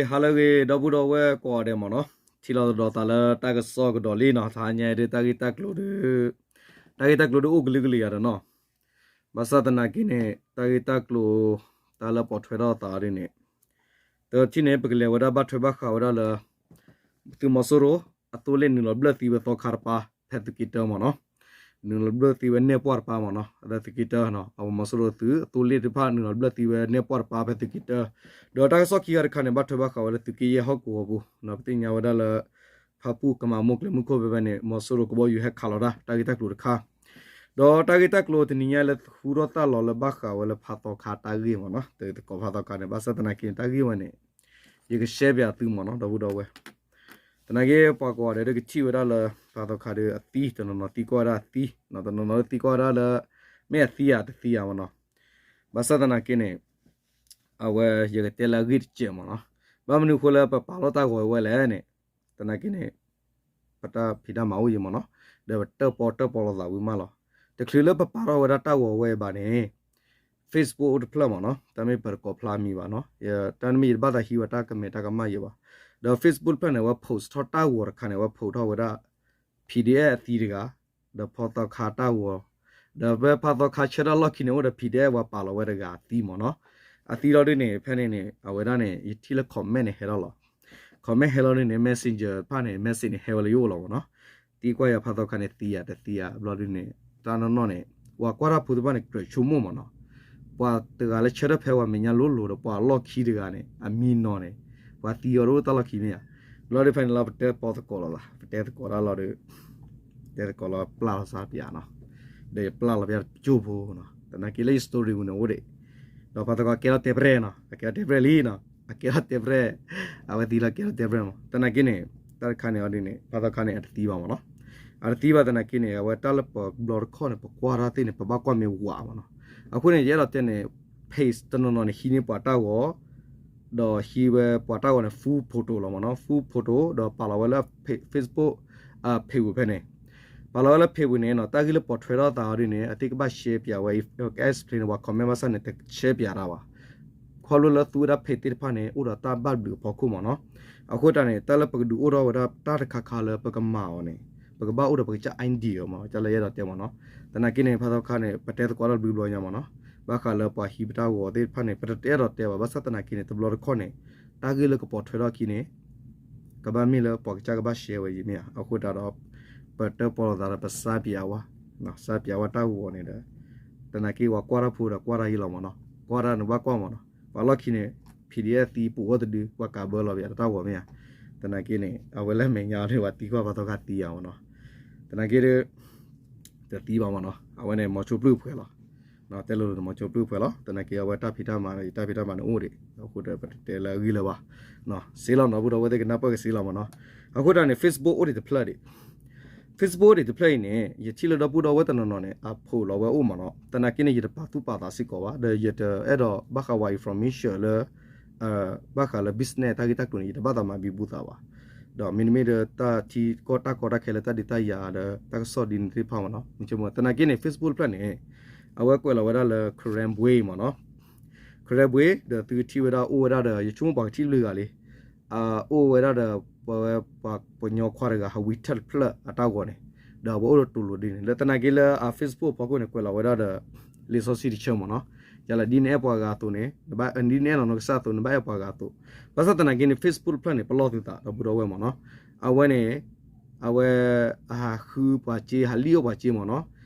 ဟါလၢအဂ့ၤ ဒီပုၢ်ဒီဝဲၢ်ကိးဂၤဒဲးမ့ၢ်နီၤ, ထံၣ်လိာ်သဒီးသးလၢတၢ်ကစီၣ်ကဒီးလံနီၤ, တဟါညါအံၤဒ်တၢ်ဂ့ၢ်တၢ်ကျိၤဒ်, တၢ်ဂ့ၢ်တၢ်ကျိၤဒ်အိၣ်ကလုာ်ကလုာ်ယၤဒီးနီၤ, ဘၣ်ဆၣ်သနာ်က့န့ၣ် တၢ်ဂ့ၢ်တၢ်ကျိၤ တၢ်လၢပိာ်ထွဲထီၣ်သးဒ်န့ၣ်, တထံၣ်န့ၣ် ပကလဲၤဝဲဒၣ်ဘၣ်ထွဲဘၣ်ဃးဝဲဒၣ်လၢ သုးမီၤစိရိၤ အသိလ့ၣ်နုာ်လီၤဘျၢၣ်သံဝဲသီခါတပၤ ဖဲသုးက့တၢမ့ၢ်နီၤ, နုာ်လီၤဘျၢၣ်သံဝဲနဲၣ်ပှၢ်တပၤမ့ၢ်နီၤ, အဝဲသုးက့တၢနီၤ, အဝဲမီၤစိရိၤသုးအသိလ့ၣ်တဖၣ်နုာ်လီၤဘျၢၣ်သံဝဲနဲၣ်ပှၢ်တပၤဖဲသုးက့တၢ, ဒီးတၢ်ကစီၣ်ခံဂၤတခါန့ၣ် ဘၣ်ထွဲဘၣ်ဃးဝဲလၢသုးက့ယဲၢ်ဟီၣ်ကဝီၤပူၤ, ပသ့ၣ်ညါဝဲဒၣ်လၢ ဖၣ်ပူၣ်ကမၤမိၢ်ကျဲမုၢ်ခိၣ်ဖဲဖဲန့ၣ် မီၤစိရိၤကဘီယူၤဟဲခးလီၤတၢ် တၢ်ဂ့ၢ်တၢ်ကျိၤတခါ, ဒီးတၢ်ဂ့ၢ်တၢ်ကျိၤတနံၤညါလၢဃုထီၣ်တၢ်လီၤလၢဘၣ်ဃးဝဲလၢဖးသီခါတၢ်ဂ့ၢ်မ့ၢ်နီၤ, တသကိးဖးသီခါန့ၣ် ဘၣ်ဆၣ်သနာ်က့န့ၣ် တၢ်ဂ့ၢ်ဝဲန့ၣ် ယကရှဲပၠးသုမ့ၢ်နီၤ ဒီပုၢ်ဒီဝဲၢ်, သနာ်က့ပှၤကိးဂၤဒဲးကထံၣ်ဝဲဒၣ်လၢဖးသီခါဒီးအသံ, တနီၤနီၤသံကွၢ်ဝဲဒၣ်အသံ, တနီၤနီၤသံကွၢ်ဝဲဒၣ်လၢ မ့ၢ်အသံဧါတသံဧါမ့ၢ်နီၤ, ဘၣ်ဆၣ်သနာ်က့န့ၣ် အဝဲယကတဲလၢအဂ့ၢ်တစဲးမ့ၢ်နီၤ, ဘၣ်မနုၤအဃိလၢပပာ်လီၤတၢ်ဂီၤဝဲလဲၣ်န့ၣ်, သနာ်က့န့ၣ် ပတၢ်ဖံးတၢ်မၤအိၣ်ယံၤမ့ၢ်နီၤ, ဒီးပတၢၣ်ပီၣ်တၢၣ်ပီၣ်လိာ်သးဝံၤမးလီၤ, တချုးလၢပပာ်ထီၣ်ဝဲဒၣ်တၢ်ဂီၤဝဲဘၣ်န့ၣ် Facebook အိၣ်တဖျၢၣ်မ့ၢ်နီၤ, တၢ်မ့ၢ်ပတကိးဖျါမံၤဘၣ်နီၤ, တၢ်မ့ၢ်ယတဘၣ်သးဟံးဝဲတၢ်ကမဲာ်တၢ်ကမၣ်ယံၤဘၣ်, ဒီး Facebook တဖျၢၣ်န့ၣ် အဝဲ post ထီၣ်တၢ်ဂီၤတခါန့ၣ် အဝဲ post ထီၣ်ဝဲဒၣ် PDF အသံတဂၤ, ဒီးဖးသီခါတၢ်ဂီၤ, ဒီးဖဲဖးသီခါဆၢထၢၣ်လီၢ်ခံန့ၣ် အိၣ်ဒီး PDF ပှၤပာ်လီၤဝဲတဂၤအသံမ့ၢ်နီၤ, အသံလီၤဒ်န့ၣ် ဖဲန့ၣ်န့ၣ် အဝဲဒၣ်န့ၣ် ယထံၣ်လၢ comment န့ၣ်ဟဲထီၣ်လီၤ, comment ဟဲလီၤဒ်န့ၣ် Messenger တဖၣ်န့ၣ် message န့ၣ် ဟဲဝဲလၢယအိၣ်လီၤမ့ၢ်နီၤ, သံကွၢ်ယၤဖးသီခါန့ၣ် သံယၤတသံယၤ ဘျီဒ်န့ၣ် တၢ်နီၢ်နီၢ်န့ၣ် ပှၤကွၢ်တၢ်ဖိသ့ၣ်တဖၣ်န့ၣ် ကြၢးဆိကမိၣ်မ့ၢ်နီၤ, ပှၤတဂၤလၢဆၢထၢၣ်ဖဲပှၤမဲာ်ညါလိၤလိၤဒီး ပှၤအလီၢ်ခံတဂၤန့ၣ် အမံၤနီၤန့ၣ် ပှၤသံအီၤတအိၣ်တၢ်လီၢ်ခံမ့ၢ်ဧါ, ဘျီဒ်ဖဲန့ၣ်လီၤ ပတဲပီသကိးလီၤသး ပတဲသကိးတၢ်လီၤဒီး တဲသကိးလီၤပျၢ်လီၤစၢ်ပၠးနီၤ, ဒီးယပျၢ်လီၤပျၢ်တကၠိၢ်ဖိနီၤ, သနာ်က့လၢယ story ပူၤန့ၣ်အိၣ်ဒံး, ဒီးဖးသီခါကဲထီၣ်တဲပရဲၣ်နီၤ အကဲထီၣ်တဲပရဲၣ်လံနီၤ, အကဲထီၣ်တဲပရဲၣ်, အဝဲသံလီၤကဲထီၣ်တဲပရဲၣ်မ့ၢ် သနာ်က့န့ၣ် တၢ်တခါန့ၣ်အီၤဒ်န့ၣ် ဖးသီခါန့ၣ် အတသံဘၣ်မ့ၢ်နီၤ, အတသံဘၣ်သနာ်က့န့ၣ် အဝဲတၢ်လၢပဘျီတခီၣ်န့ၣ် ပကွၢ်တၢ်သ့ၣ်န့ၣ် ပဘၣ်ကွၢ်မ့ၢ်ဝးမ့ၢ်နီၤ, အဃိန့ၣ် ယအဲၣ်ဒိးတဲန့ၣ် page တနီၤနီၤန့ၣ် ဟံးန့ၢ်ပှၤတၢ်ဂီၤ ဒီးဟံးဝဲပှၤတၢ်ဂီၤန့ၣ် full photo လီၤမ့ၢ်နီၤ, full photo ဒီးပာ်လီၤဝဲလၢ Facebook အ page ပူၤဖဲန့ၣ်, ပာ်လီၤဝဲလၢ page ပူၤန့ၣ်နီၤ တၢ်ဂ့ၢ်လၢပိာ်ထွဲထီၣ်သးအီၤဒ်န့ၣ် အသ့ၣ်ကဘၣ် share ပၠးဝဲ explain န့ၣ် ပှၤ comment ဘၣ်ဆၣ်န့ၣ် တ share ပၠးတၢ်ဘၣ်, ခီဖျိလၢသူဝဲဒၣ် page သ့ၣ်တဖၣ်န့ၣ် အိၣ်ဒီးတၢ်ဘၣ်ဘျုးအဖီခိၣ်မ့ၢ်နီၤ, အဃိတၢ်န့ၣ် တၢ်လၢပကဒုးအိၣ်ထီၣ်ဝဲဒၣ်တၢ်တခါခါလၢပကမၤအီၤန့ၣ် ပကဘၣ်အိၣ်ဒီးပကစၢ် idea မ့ၢ် တၢ်လၢယအဲၣ်ဒိးတဲမ့ၢ်နီၤ, သနာ်က့န့ၣ် ဖးသီခါန့ၣ် ပတဲသကိးတၢ်ဘျုးဘျီညါမ့ၢ်နီၤ, ဘၣ်ဃးလၢပှၤဟံးပတၢ်ဂီၤသ့ၣ်တဖၣ်န့ၣ် ပတအဲၣ်ဒိးတဲဘၣ် ဘၣ်ဆၣ်သနာ်က့န့ၣ် တဘျီတခီၣ်န့ၣ် တၢ်ဂ့ၢ်လၢကပိာ်ထွဲထီၣ်ခံန့ၣ် ကဘၣ်မ့ၢ်လၢပှၤကစၢ်ကဘၣ် share ဝဲယံၤမ့ၢ်ဧါ, အဃိတၢ်ဒီး ပတၢၣ်ပီလိာ်သးဒီးပစၢ်ပၠးဝဲ, စၢ်ပၠးဝဲတၢ်ဂီၤန့ၣ်ဒီး သနာ်က့ပှၤကွၢ်တၢ်ဖိဒီးကွၢ်တၢ်ယံၤလီၤမ့ၢ်နီၤ, ကွၢ်တၢ်န့ၣ်ဘၣ်ကွၢ်မ့ၢ်နီၤ, ပှၤလီၢ်ခံန့ၣ် PDF သံပူၤဝဲတဒု ပှၤကးဘၢလီၤပယၤတၢ်ဂီၤမ့ၢ်ဧါ, သနာ်က့န့ၣ် အဝဲလၢမဲာ်ညါန့ၣ် ပှၤသံကွၢ်ဖးသီခါသံယၤမ့ၢ်နီၤ, သနာ်က့ဒီး တသံဘၣ်မ့ၢ်နီၤ, အဝဲန့ၣ် မီၤစိပျုၢ်ပှဲၤလီၤ, တဲလိၤလိၤန့ၣ် မီၤစိပျုၢ်ပှဲၤလီၤ, သနာ်က့အဝဲတၢ်ဖံးတၢ်မၤဒီး ယတၢ်ဖံးတၢ်မၤန့ၣ်အိၣ်ဒံး, အဃိဒီးပတတဲလၢအဂ့ၢ်လၢၤဘၣ်, စ့လီၤနီၤ ပုၢ်ဒီးဝဲသ့ၣ်ကနၢ်ပၢၢ်ကစ့လီၤမ့ၢ်နီၤ, အဃိတၢ်န့ၣ် Facebook အိၣ်ဒံးတဖျၢၣ်ဒံး, Facebook အိၣ်ဒံးတဖျၢၣ်အံၤန့ၣ် ယထံၣ်လၢဒီပုၢ်ဒီဝဲၢ်တနီၤနီၤန့ၣ် အ post လီၤဝဲအိၣ်မ့ၢ်နီၤ, သနာ်က့န့ၣ် ယတပာ်သူၣ်ပာ်သးစ့ၢ်ကီးဘၣ် ဒီးယတအဲၣ်ဒိးဘၣ်ဃးဝဲ information လၢ ဘၣ်ဃးလၢ business တၢ်ဂ့ၢ်တၢ်ကျိၤန့ၣ် ယတဘၣ်သးမၤဘံဘူသးဘၣ်, ဒီးမ့တမ့ၢ်ဒီးတၢ်ထံကီၢ်တၢ်ကီတၢ်ခဲလၢတၢ်ဒုးတၢ်ယၤဒီးတၢ်ကစီၣ်ဒ်န့ၣ်သ့ၣ်တဖၣ်မ့ၢ်နီၤ, သနာ်က့န့ၣ် Facebook တဖျၢၣ်န့ၣ် အဝဲကွဲးလီၤဝဲဒၣ်လၢ Karen Boyd မ့ၢ်နီၤ, Karen Boyd ဒီးသုကထံၣ်ဝဲဒၣ်အိၣ်ဝဲဒၣ်ဒီး ယဆိကမိၣ်ပှၤကထံၣ်လွံၢ်ဂၤလံ, အိၣ်ဝဲဒၣ်ဒီး ပဝဲပှၤကညီခွါတဂၤ ဟးဝံထၢၣ်တဖျၢၣ်အတၢ်ဂီၤန့ၣ်, ဒီးအဝဲအိၣ်ဒီးတူၢ်လိာ်ဒ်န့ၣ် လၢသနာ်က့လၢအ Facebook ဖီခိၣ်န့ၣ် ကွဲးလီၤဝဲဒၣ်ဒီး လံာ်စီဆှံတဆၢမ့ၢ်နီၤ, ယၤလၢဒ်နအဲၣ်ပှၤဂၤအသိးန့ၣ် နဘၣ်ဒ်နအဲၣ်လီၤနီၢ်ကစၢ်အသိး နဘၣ်အဲၣ်ပှၤဂၤအသိး, ဘၣ်ဆၣ်သနာ်က့န့ၣ် Facebook တဖျၢၣ်န့ၣ် ပလီၢ်သုသးဒီပုၢ်ဒီဝဲၢ်မ့ၢ်နီၤ, အဝဲန့ၣ် အဝဲ အဟးဃုပှၤစ့ ဟးလံၣ်အီၣ်ပှၤစ့မ့ၢ်နီၤ,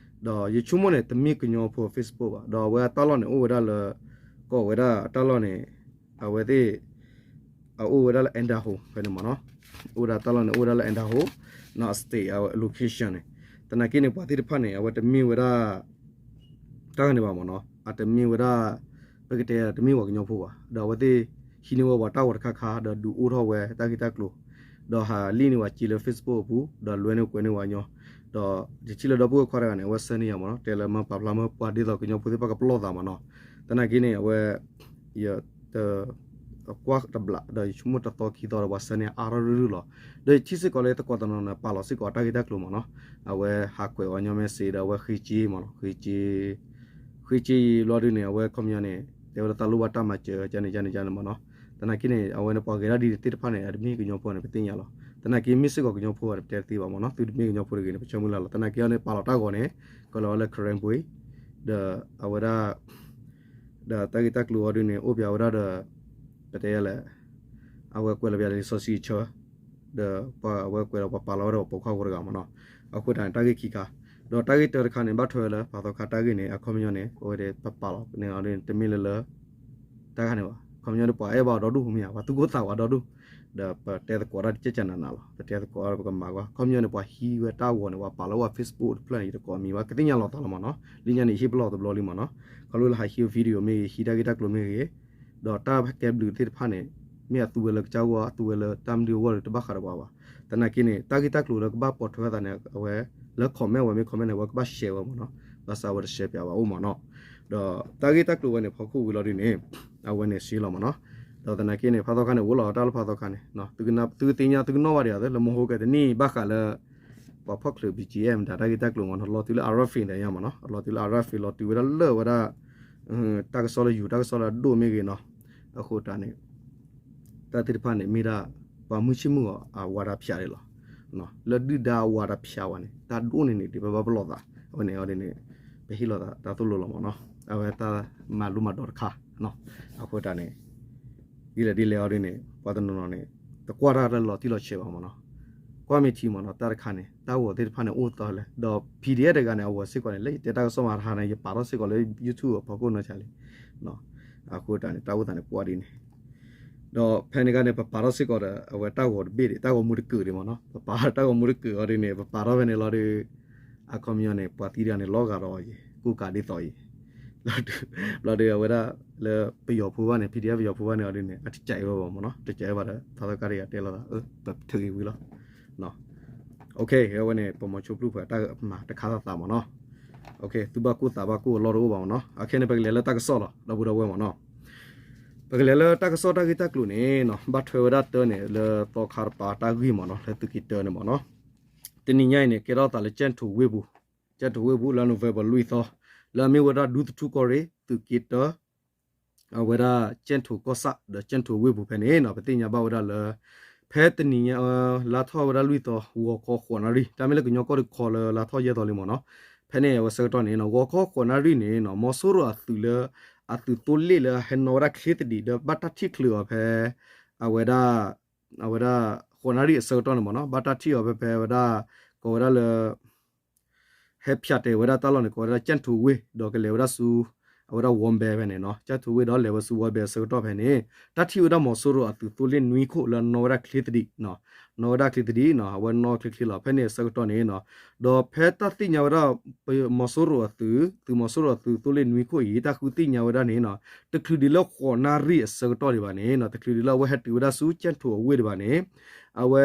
ဒီးယဆိကမိၣ်န့ၣ် တမ့ၢ်ကညီဖိ Facebook ဘၣ်, ဒီးအဝဲအတၢ်လီၢ်န့ၣ် အိၣ်ဝဲဒၣ်လၢ ကိးဝဲဒၣ်အတၢ်လီၢ်န့ၣ် အဝဲသ့ၣ် အအိၣ်ဝဲဒၣ်လၢ Idaho ဖဲန့ၣ်မ့ၢ်နီၤ, အိၣ်ဝဲဒၣ်တၢ်လီၢ်န့ၣ် အိၣ်ဝဲဒၣ်လၢ Idaho နီၤ state အဝဲ location န့ၣ်, သနာ်က့န့ၣ် ပှၤသ့ၣ်တဖၣ်န့ၣ် အဝဲတမ့ၢ်ဝဲဒၣ် တၢ်ဂၤန့ၣ်ဘၣ်မ့ၢ်နီၤ, အတမ့ၢ်ဝဲဒၣ် ပကတဲတမ့ၢ်ပှၤကညီဖိဘၣ်, ဒီးအဝဲသ့ၣ် ဟံးန့ၢ်ဝဲပှၤတၢ်ဂီၤတခါခါ ဒီးဒုးအိၣ်ထီၣ်ဝဲတၢ်ဂ့ၢ်တၢ်ကျိၤ, ဒီးဟးလံၣ်န့ၢ်ပှၤစ့လၢ Facebook အပူၤ ဒီးလွဲန့ၢ်ကွဲးန့ၢ်ပှၤကညီ, ဒီးယထံၣ်လၢဒီပုၢ်ဝဲၢ်ခွါတဂၤန့ၣ် အဝဲဆၢန့ၢ်ယၤမ့ၢ်နီၤ, တဲလၢမ့ၢ်ပာ်ဖျါမ့ၢ်ပှၤဒ်သိးကညီဖိသ့ၣ်တဖၣ်ကပလီၢ်သးမ့ၢ်နီၤ, သနာ်က့န့ၣ် အဝဲ ယတ ကွၢ်တဘျး ဒီးယဆိကမိၣ်တသီခံသီဒီးပှၤဆၢန့ၢ်အါထီၣ်ရုၢ်ရုၢ်လီၤ, ဒီးယထံၣ်စ့ၢ်ကီးလၢသကိးတနီၤန့ၣ် ပာ်လီၤစ့ၢ်ကီးတၢ်ဂ့ၢ်တၢ်ကျိၤမ့ၢ်နီၤ, အဝဲဟးကွဲးဝဲညီ message ဒီးအဝဲဃ့စ့မ့ၢ်နီၤ, ဃ့စ့ ဃ့စ့ယံၤဘျီဒုန့ၣ် အဝဲခီပညီန့ၣ် တဲဝဲဒၣ်တၢ်လိၣ်ဘၣ်တၢ်မၤစၢၤ ကန့ၣ်ကန့ၣ်ကန့ၣ်မ့ၢ်နီၤ, သနာ်က့န့ၣ် အဝဲန့ၣ်ပှၤဂဲၤဒၣ်ဒ်သ့ၣ်တဖၣ်န့ၣ် အတမ့ၢ်ကညီဖိန့ၣ် ပသ့ၣ်ညါလီၤ. သနာ်က့မ့ၢ်စ့ၢ်ကီးကညီဖိဘၣ်န့ၣ် ပတဲတသ့ဘၣ်မ့ၢ်နီၤ, သုတမ့ၢ်ကညီဖိတဂ့ၤန့ၣ် ပဆၢမုၢ်လၢ်လီၤ. သနာ်က့အီၤန့ၣ် ပာ်လီၤတၢ်ဂီၤန့ၣ် ကလီၤဝဲလၢ Karen Boy ဒီးအဝဲဒၣ် ဒီးတၢ်ဂ့ၢ်တၢ်ကျိၤအီၤဒ်န့ၣ် အိၣ်ပၠးဝဲဒၣ်ဒီး ပတဲယလဲၣ် အဝဲကွဲးလီၤပၠးလံာ်စီဆှံအဆၢ ဒီးပှၤအဝဲကွဲးလီၤပှၤပာ်လီၤဝဲဒီးပိာ်ခွါဂီၤတဂၤမ့ၢ်နီၤ. အဃိတၢ်န့ၣ် တၢ်ဂ့ၢ်ခံခါ ဒီးတၢ်ဂ့ၢ်တၢတခါန့ၣ် ဘၣ်ထွဲဝဲလၢ ပာ်သီခါတၢ်ဂ့ၢ်န့ၣ် အခီပညီန့ၣ် အဝဲဒၣ်ပပာ်လီၤန့ၣ်အီၤဒ်န့ၣ် တမ့ၢ်လၢလၢ တၢ်ခါန့ၣ်ဘၣ်. အခီပညီန့ၣ် ပှၤအဲၣ်ဘၣ်အီၤဒီဒူၣ်မ့ၢ်ဧါ, ပှၤသူၣ်ကိၢ်သးဝးဒီဒူၣ်, ဒီးပတဲသကိးတၢ်တကဲကဲနးနးလီၤ. ပတဲသကိးတၢ်ဒီးပကမၤကွၢ်. အခီပညီန့ၣ် ပှၤဟံးဝဲတၢ်ဂီၤန့ၣ် ပှၤပာ်လီၤဝဲ Facebook တဖျၢၣ်န့ၣ် ယတကိးမံၤဘၣ်, ကသ့ၣ်ညါလီၤသးလီၤမ့ၢ်နီၤ. လၢညါန့ၣ် ဟ့ၣ်ပလီၢ်တဘျီလံမ့ၢ်နီၤ. ခီဖျိလၢဟးဟံး video မ့ၢ်ဂ့ၤ, ဟံးတၢ်ဂ့ၢ်တၢ်ကျိၤမ့ၢ်ဂ့ၤ, ဒီးတၢ်ကဲဘျုးသ့ၣ်တဖၣ်န့ၣ် မ့ၢ်အသူဝဲလၢကစၢ်ဂီၢ်, အသူဝဲလၢတၢ်မနုၤအဂီၢ်ဒီး တဘၣ်ဃးဒီးပှၤဘၣ်. သနာ်က့န့ၣ် တၢ်ဂ့ၢ်တၢ်ကျိၤလၢကဘၣ်ပိာ်ထွဲအသးန့ၣ် အဝဲလၢ comment ဝဲမ့ၢ် comment န့ၣ် အဝဲကဘၣ် share ဝဲမ့ၢ်နီၤ. ဘၣ်ဆၣ်အဝဲတ share ပၠးဘၣ်အိၣ်မ့ၢ်နီၤ. ဒီးတၢ်ဂ့ၢ်တၢ်ကျိၤဝဲန့ၣ် ဖီခိၣ်ဝံၤလီၤဒ်န့ၣ် အဝဲန့ၣ်စ့လီၤမ့ၢ်နီၤ. ဒီးသနာ်က့န့ၣ် ဖးသီခါန့ၣ် အိၣ်လီၤတၢ်လၢဖးသီခါန့ၣ် သုသ့ၣ်ညါသုကနီၣ်ဘၣ်ဒံးဧါ, လၢမဟိကတနံၣ်ဘၣ်ဃးလၢ ပှၤဖီၣ်ချၢး ဘီၣ်ကၠံၣ်အဲၣ် မတၤတၢ်ဂ့ၢ်တၢ်ကျိၤမ့ၢ်နီၤ, လီၤတုၤလၢ RFA ဒီးညါမ့ၢ်နီၤ, လီၤတုၤလၢ RFA လီၤတုၤဝဲဒၣ်လၢဝဲဒၣ် တၢ်ကစီၣ်လၢယိၤ တၢ်ကစီၣ်လၢအဒိၣ်မ့ၢ်ဂ့ၤနီၤ. အဃိတၢ်န့ၣ် တၢ်သ့ၣ်တဖၣ်န့ၣ် မ့ၢ်ဒၣ် ပှၤမုၢ်ဆ့ၣ်မုၢ်ဂီၤအဝၤဒၣ်ဖၠးဒၣ်လီၤ. လၢဒုၣ်ဒါအဝၤဒၣ်ဖၠးဝဲန့ၣ် တၢ်ဒိၣ်န့ၢ်န့ၣ် ဒ်ပဘၣ်ပလီၢ်သး အဝဲန့ၣ်အီၤဒ်န့ၣ် ပဟ့ၣ်လီၤသးတၢ်သိၣ်လိလီၤမ့ၢ်နီၤ. အဝဲတၢ်မၤလိမၤဒိးတခါ အဃိတၢ်န့ၣ် ဒ်လဲၣ်ဒ်လဲၣ်အီၤဒ်န့ၣ် ပှၤတနီၤနီၤန့ၣ် တကွၢ်တၢ်လၢလီၤတံၢ်လီၤဆဲးဘၣ်မ့ၢ်နီၤ. ကွၢ်မ့ၢ်ထံမ့ၢ်နီၤ တၢ်တခါန့ၣ် တၢ်ဂီၤသ့ၣ်တဖၣ်န့ၣ် အိၣ်သီလဲၣ်, ဒီး PDF တဂၤန့ၣ် အဂီၤစ့ၢ်ကီးန့ၣ် လၢယတဲတၢ်ကစီၣ်မၤတခါန့ၣ် ယပာ်ထီၣ်စ့ၢ်ကီးလၢ YouTube အဖီခိၣ်နီၢ်ဆါလံ. အဃိတၢ်န့ၣ် တၢ်အိၣ်သးန့ၣ်ကွၢ်ဒ်န့ၣ် ဒီးဖဲန့ၣ်အခါန့ၣ် ပပာ်ထီၣ်စ့ၢ်ကီးဒီး အဝဲတၢ်ဂီၤတဘ့ၣ်ဒံး တၢ်ဂီၤမူတကုာ်ဒံးမ့ၢ်နီၤ, ပပာ်တၢ်ဂီၤမူတကုာ်အီၤဒ်န့ၣ် ပပာ်ထီၣ်ဖဲန့ၣ်လီၤဒီး အခီပညီန့ၣ် ပှၤသံတဂၤန့ၣ် လီၤဂာ်ဒီးအီၤယံၤ ကိၣ်ကးဒ်သိးအံၤ ဘျီဒီးအဝဲဒၣ်လၢပယီၤဖိဘၣ်န့ၣ် PDF ပယီၤဖိဘၣ်န့ၣ်အီၤဒ်န့ၣ် အတစဲးဝဲဘၣ်မ့ၢ်နီၤ, တစဲးဝဲဘၣ်ဒီး ဖးသီခါတဂၤတဲလိာ်သး ပထုးက့ၤဝံၤလီၤ. အဝဲန့ၣ် ပမီၤဆိဖျုၣ်ပှၤတၢ်မၤတခါသးသးမ့ၢ်နီၤ. သုဘၣ်ကူၣ်သးဘၣ်ကူၣ်အလီၢ်တအိၣ်ဘၣ်မ့ၢ်နီၤ. အခဲန့ၣ် ပကလဲၤလၢတၢ်ကစီၣ်လီၤ ဒီပုၢ်ဒီဝဲၢ်မ့ၢ်နီၤ. ပကလဲၤလၢတၢ်ကစီၣ်တၢ်ဂ့ၢ်တၢ်ကျိၤန့ၣ်နီၤ ဘၣ်ထွဲဝဲဒၣ်တၢ်န့ၣ် လၢသီခါတပၤတၢ်ဂ့ၢ်မ့ၢ်နီၤ လၢသုးက့တၢန့ၣ်မ့ၢ်နီၤ. တနံၤညါအံၤန့ၣ် ကဲထီၣ်သးလၢကၠဲၣ်ထိၣ်ဝ့ၢ်ပူၤ, ကၠဲၣ်ထိၣ်ဝ့ၢ်ပူၤလၢ November လွံၢ်သီ, လၢအမ့ၢ်ဝဲဒၣ်ဒူသထူကီၢ်ရ့ၣ် သုးက့တၢ အဝဲဒၣ်ကၠဲၣ်ထိၣ်ကီၢ်ဆၣ် ဒီးကၠဲၣ်ထိၣ်ဝ့ၢ်ပူၤဖဲန့ၣ်နီၤ ပသ့ၣ်ညါဘၣ်ဝဲဒၣ်လၢ ဖဲတနံၤညါ လါထီၣ်ဝဲဒၣ်လွံၢ်သီ ဂီၤခီဃိးနၣ်ရံၣ် တၢ်မ့ၢ်လၢကညီကီၢ်တခီလၢလါထီၣ်ယဲၢ်သီလံမ့ၢ်နီၤ. ဖဲန့ၣ်အဝဲဆၢကတီၢ်န့ၣ်နီၤ ဂီၤခီဃိးနၣ်ရံၣ်န့ၣ်နီၤ မီၤစိရိၤအသုးလၢ အသုးသိလ့ၣ်လၢဟဲနီၣ်ဝဲဒၣ်ချ့သဒံး ဒီးဘၣ်တၢ်ထံၣ်ချုးအီၤဖဲ အဝဲဒၣ် အဝဲဒၣ်ဃိးနၣ်ရံၣ်အဆၢကတီၢ်န့ၣ်မ့ၢ်နီၤ ဘၣ်တၢ်ထံၣ်အီၤဖဲဖဲဝဲဒၣ် ကိးဝဲဒၣ်လၢ ဟဲဖၠးတဲာ်ဝဲဒၣ်တၢ်လီၢ်န့ၣ် ကိးဝဲဒၣ်ကၠဲၣ်ထိၣ်ဝ့ၢ် ဒီးကလဲၤဝဲဒၣ်ဆူ အဝဲဒၣ်ဝီဘဲဖဲန့ၣ်နီၤ ကၠဲၣ်ထိၣ်ဝ့ၢ်ဒီးလဲၤဝဲဆူဝီဘဲအဆၢကတီၢ်ဖဲန့ၣ် တၢ်ထံၣ်ဝဲဒၣ်မီၤစိရိၤအသုးသိလ့ၣ်နွံခိၣ်လၢနီၣ်ဝဲဒၣ်ချ့သဒံးနီၤ နီၣ်ဝဲဒၣ်ချ့သဒံးနီၤ အဝဲနီၣ်ချ့ချ့လီၤ ဖဲန့ၣ်အဆၢကတီၢ်န့ၣ်နီၤ ဒီးဖဲတၢ်သ့ၣ်ညါဝဲဒၣ် မီၤစိရိၤအသုး သုးမီၤစိရိၤအသုးသိလ့ၣ်နွံခိၣ်အံၤ တၢ်ဃုသ့ၣ်ညါဝဲဒၣ်န့ၣ်နီၤ တချုးဒံးလၢဃိးနၣ်ရံၣ်အဆၢကတီၢ်ဒံးဘၣ်န့ၣ်နီၤ တချုးဒံးလၢအဝဲဟဲတုၤဝဲဒၣ်ဆူကၠဲၣ်ထိၣ်အဝ့ၢ်ဒံးဘၣ်န့ၣ် အဝဲ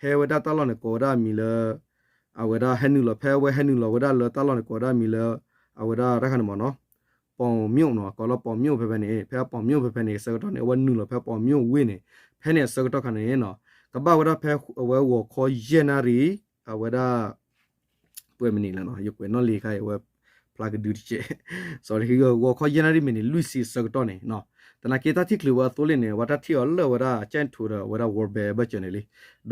ဟဲဝဲဒၣ်တၢ်လီၢ်န့ၣ် ကိးဝဲဒၣ်အမံၤလၢ အဝဲဒၣ်ဟဲနုာ်လီၤ ဖဲအဝဲဟဲနုာ်လီၤဝဲဒၣ်လၢတၢ်လီၢ်န့ၣ် ကိးဝဲဒၣ်အမံၤလၢ အဝဲဒၣ်တၢ်ခါန့ၣ်မ့ၢ်နီၤ ပီၣ်မျိာ်နီၤ ကိးလၢပီၣ်မျိာ်ဖဲဖဲန့ၣ် ဖဲပီၣ်မျိာ်ဖဲဖဲန့ၣ် ဆၢကတီၢ်န့ၣ် အဝဲနုာ်လီၤဖဲပီၣ်မျိာ်ဝ့ၢ်န့ၣ် ဖဲန့ၣ်အဆၢကတီၢ်ခါန့ၣ်နီၤ ကဘၣ်ဝဲဒၣ်ဖဲအဝဲဂီၤခီယဲၢ်နၣ်ရံၣ် အဝဲဒၣ် ပှဲၤမံးနံးလဲၣ်နီၤ ယကွဲးနီၣ်လံခါအံၤ အဝဲဖျါကဒုတကဲး sorry ဂီၤခီယဲၢ်နၣ်ရံၣ်မံးနံးလွံၢ်ဆံအဆၢကတီၢ်န့ၣ်နီၤ သနာ်က့တၢ်ထံၣ်ချုးဝဲအသိလ့ၣ်န့ၣ် အဝဲတၢ်ထံၣ်အီၤလၢဝဲဒၣ်ကၠဲၣ်ထိၣ်ဒီးအဝဲဒၣ်ဝီဘဲဘၢၣ်စၢၤန့ၣ်လံ ဒီ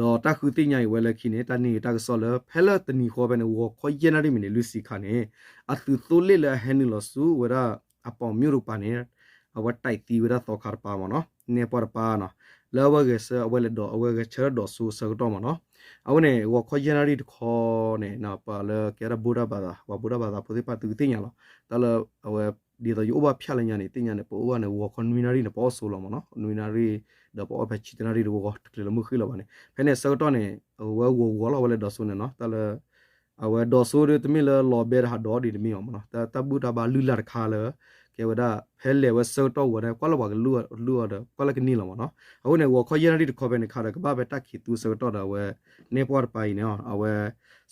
းတၢ်ဃုသ့ၣ်ညါအံၤဝဲလၢခံန့ၣ် တၢ်န့ၢ်တၢ်ကစီၣ်လၢ ဖဲလၢတနံၤဃီဖဲန့ၣ် ဂီၤခီယဲၢ်နၣ်ရံၣ်မံးနံးလွံၢ်ဆံခါန့ၣ် အသုးသိလ့ၣ်လၢအဟဲနုာ်လီၤဆူဝဲဒၣ် အပီၣ်မျိာ်တကပၤန့ၣ် အဝဲတဲာ်သံဝဲဒၣ်သီခါတပၤမ့ၢ်နီၤ နဲၣ်ပှၢ်တပၤနီၤ လၢအဝဲဂဲၤဆၢ အဝဲလဲၤဒိး အဝဲဂဲၤဆၢထၢၣ်ဒိးစိအဆၢကတီၢ်မ့ၢ်နီၤ အဝဲန့ၣ် ဂီၤခီယဲၢ်နၣ်ရံၣ်တခီန့ၣ် ပှၤလၢကဲဒၣ်ဗုဒ္ဓဘာသာ ပှၤဗုဒ္ဓဘာသာဖိသ့ၣ်တဖၣ်သုကသ့ၣ်ညါလီၤ တၢ်လၢအဝဲ ဒ်သိးယအိၣ်ဘၣ်ဖၠၣ်လၢညါန့ၣ် သ့ၣ်ညါန့ၣ် ပအိၣ်ဘၣ်န့ၣ် ဂီၤခီနွံနၣ်ရံၣ်န့ၣ် ပအီၣ်ဆိလီၤမ့ၢ်နီၤ နွံနၣ်ရံၣ် ဒီးပအီၣ်ဖဲဆံတၢနၣ်ရံၣ်တဂီၤဂီၤ တချုးလၢမုၢ်ဃ့ၢ်လီၤဘၣ်န့ၣ် ဖဲန့ၣ်အဆၢကတီၢ်န့ၣ် အဝဲဂီၤဂီၤလီၤ အဝဲလဲၤဒိးစိန့ၣ်နီၤ တၢ်လၢ အဝဲဒိးစိဒီးတမ့ၢ်လၢလီၤဘဲတဟးဒိးဒံးတမ့ၢ်အီၤမ့ၢ်နီၤ တၢ်ဘူၣ်တၢ်ဘါလုၢ်လၢ်တခါလၢ ကဲဝဲဒၣ် ဖဲလဲၤဝဲဆၢကတီၢ်ဝဲဒၣ် ကွၢ်လၢပှၤကလုၢ်အီၤဒီး ကွၢ်လၢကန့ၢ်လီၤမ့ၢ်နီၤ အဃိန့ၣ် ဂီၤခီယဲၢ်နၣ်ရံၣ်တခီဖဲန့ၣ်ခါဒီး ကဘၣ်ဖဲတၢ်ခံးသူအဆၢကတီၢ်ဒီး အဝဲ နဲၣ်ပှၢ်တပၤအံၤန့ၣ် အဝဲ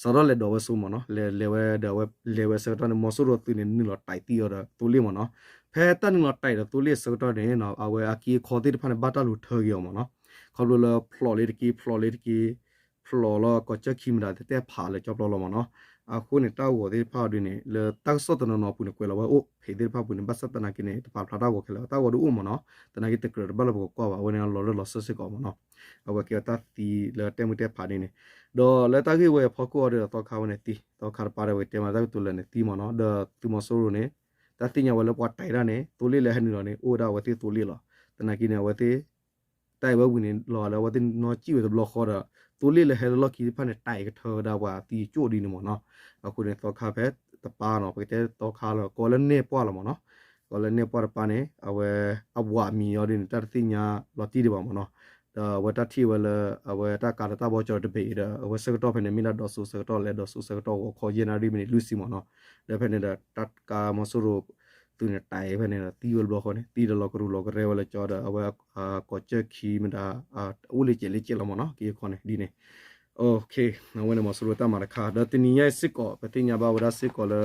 စးထီၣ်လဲၤဒိးဝဲစိမ့ၢ်နီၤ လဲၤလဲၤဝဲဒီး အဝဲလဲၤဝဲဆၢကတီၢ်န့ၣ် မီၤစိရိၤသုးန့ၣ် နုာ်လီၤတဲာ်သံအီၤဒီးသိလ့ၣ်မ့ၢ်နီၤ ဖဲတၢ်နုာ်လီၤတဲာ်ဒီးသိလ့ၣ်အဆၢကတီၢ်န့ၣ် အဝဲအက့အခီသ့ၣ်တဖၣ်န့ၣ် ဘၣ်တၢ်လူၤထၢက့ၤအီၤမ့ၢ်နီၤ ခီဖျိလၢဖျိးလ့ၤတက့ ဖျိးလ့ၤတက့ ဖျိးလီၤကီးကၠၢၢ်ခံမတၤ တတဲဖးလၢကၠီပျီလီၤမ့ၢ်နီၤ. အဃိန့ၣ် တၢ်ဂီၤသ့ၣ်တဖၣ်ဒ်န့ၣ် လၢတၢ်ကစီၣ်တနီၤနီၤအပူၤန့ၣ် ကွဲးလီၤဝဲအိၣ် ဖဲသ့ၣ်တဖၣ်ပူၤန့ၣ် ဘၣ်ဆၣ်သနာ်က့န့ၣ် တပာ်ဖျါတၢ်ဂီၤခဲလၢာ် တၢ်ဂီၤဒုးအိၣ်မ့ၢ်နီၤ. သနာ်က့တကြၢးတဘၣ်လၢပကကွၢ်ဘၣ် အဝဲန့ၣ်လီၤရၢၢ်လီၤစၢၢ်စ့ၢ်ကီးမ့ၢ်နီၤ. အဝဲကဲဝဲတၢ်သံလၢတဲာ်မုၢ်တဲာ်ဖးဒ်န့ၣ် ဒီးလၢတၢ်ဂ့ၢ်ဝဲအဖီခိၣ်အီၤဒီးသီခါဝဲန့ၣ်သံ သီခါတပၤဒီးဝဲတဲမးတၢ်ကတိၤလၢာ်န့ၣ် သံမ့ၢ်နီၤ. ဒီးသုးမီၤစိရိၤန့ၣ် တၢ်သ့ၣ်ညါဝဲလၢပှၤတဲတၢ်န့ၣ် သိလ့ၣ်လၢဟဲနုာ်လီၤန့ၣ် အိၣ်ဝဲဒၣ်အဝဲသ့ၣ်သိလ့ၣ်လီၤ. သနာ်က့န့ၣ် အဝဲသ့ၣ် တၢ်အံၤဝဲဝံၤန့ၣ်လီၤလၢအဝဲသ့ၣ်နီၢ်ကံၣ်ဝဲတဘျီဃီဒီး သိလ့ၣ်လၢဟဲလၢလီၢ်ခံသ့ၣ်တဖၣ်န့ၣ် တဲကထၢဝဲဒၣ်ပှၤသံကၠိၣ်ဒ်န့ၣ်မ့ၢ်နီၤ. အဃိန့ၣ် သီခါဖဲတပၤနီၤ ပကတဲသီခါလၢ ကိးလၢနဲၣ်ပှၢ်လီၤမ့ၢ်နီၤ. ကိးလၢနဲၣ်ပှၢ်တပၤန့ၣ် အဝဲ အဝးမံၤအီၤဒ်န့ၣ် တၢ်တသ့ၣ်ညါလီၤတံၢ်ဒံးဘၣ်မ့ၢ်နီၤ. ဒီးအဝဲတၢ်ထံၣ်ဝဲလၢ အဝဲတၢ်ကးလၢတၢ်ဘီကၠီၤတဘ့ၣ်အံၤဒီး အဝဲဆၢကတီၢ်ဖဲန့ၣ် မ့ၢ်ဒၣ်ဒီးစိဆၢကတီၢ်လဲၤဒီးစိဆၢကတီၢ်ဂီၤခီယဲၢ်နၣ်ရံၣ်မံးနံးလွံၢ်ဆံမ့ၢ်နီၤ. ဒီးဖဲန့ၣ်ဒီး တၢ်ကးမီၤစိရိၤ သုးန့ၣ်တဲဖဲန့ၣ်ဒီး သံဝဲတဘျီဃီန့ၣ် သံဒီးလီၤကရူၢ်လီၤကရဲဝဲလၢကၠီဒီး အဝဲ ကီးကၠၢၢ်ခံမတၤ အိၣ်လၢကဲးလၢကဲးလီၤမ့ၢ်နီၤ က့ၤခီန့ၣ်ဒ်န့ၣ်. အဝဲန့ၣ်မီၤစိရိၤတၢ်မၤတခါ ဒီးတနံၤညါအံၤစ့ၢ်ကီး ပသ့ၣ်ညါဘၣ်ဝဲဒၣ်စ့ၢ်ကီးလၢ